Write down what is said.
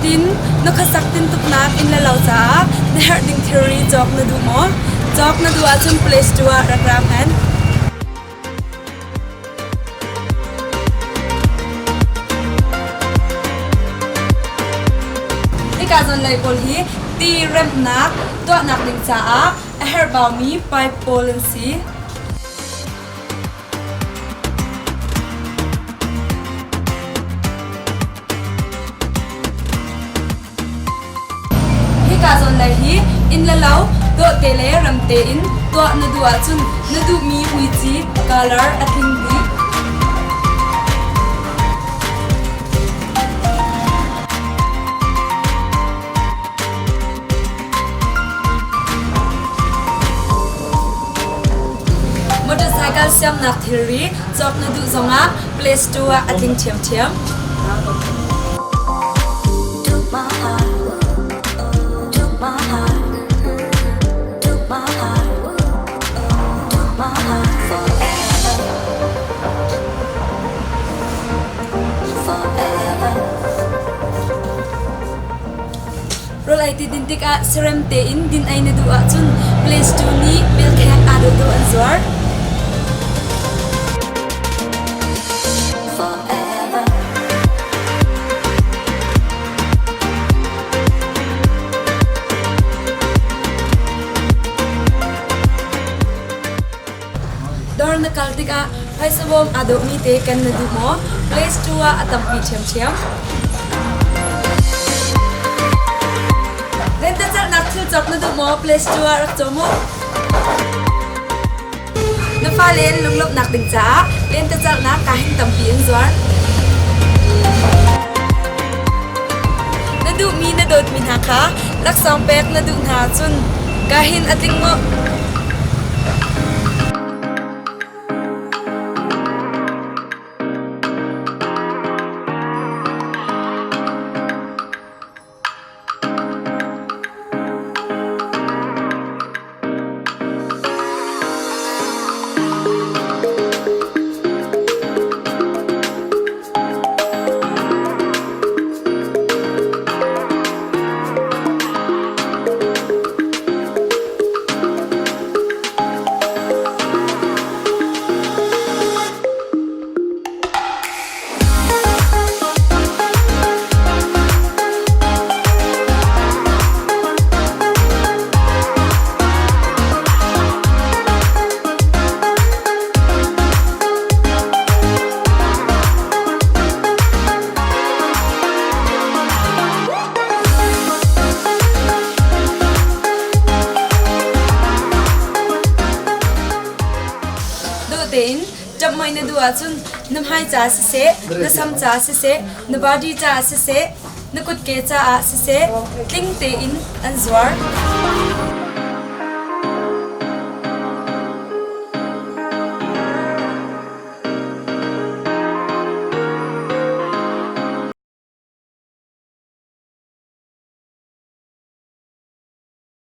Nitin na khuasak tintuknak inn le lo caah na herh ding thilri cawk na duh maw? Cawk na duh ahcun Play Store ah rak ra hmanh. Hika zawnlei pawl hi ti remhnak tuahnak ding caah a herhbaumi pipe pawl an si. Hika zawnlei hi inn le lo dawhte le ramte in tuah na duh ahcun na duhmi muici color a tling dih. Motorcycle siamnak thilri cawk na duh zongah Play Store ah a tling ṭhiamṭhiam. Rawl ei ti din tikah sarem tein din ei na duh ahcun Play Store nih milkhek aa dawhdawh an zuar. Dawr na kal tikah phaisa bawm aa dawhmi te ken na duh maw? Play Store ah a tampi ṭhiamṭhiam. Lentecelhnak thil cawk na duh maw? Play Store ah rak caw mu. Na fale an lunglawmhnak ding caah lentecelhnak kahin tampi an zuar. Na duhmi na dawtmi hna kha laksawng pek na duh hna ahcun kahin a tling maw? Dawh tein ṭamhmoih na duh ahcun na hmai ca siseh, na sam ca siseh, na body ca siseh, na kutke caah siseh, tling tein an zuar.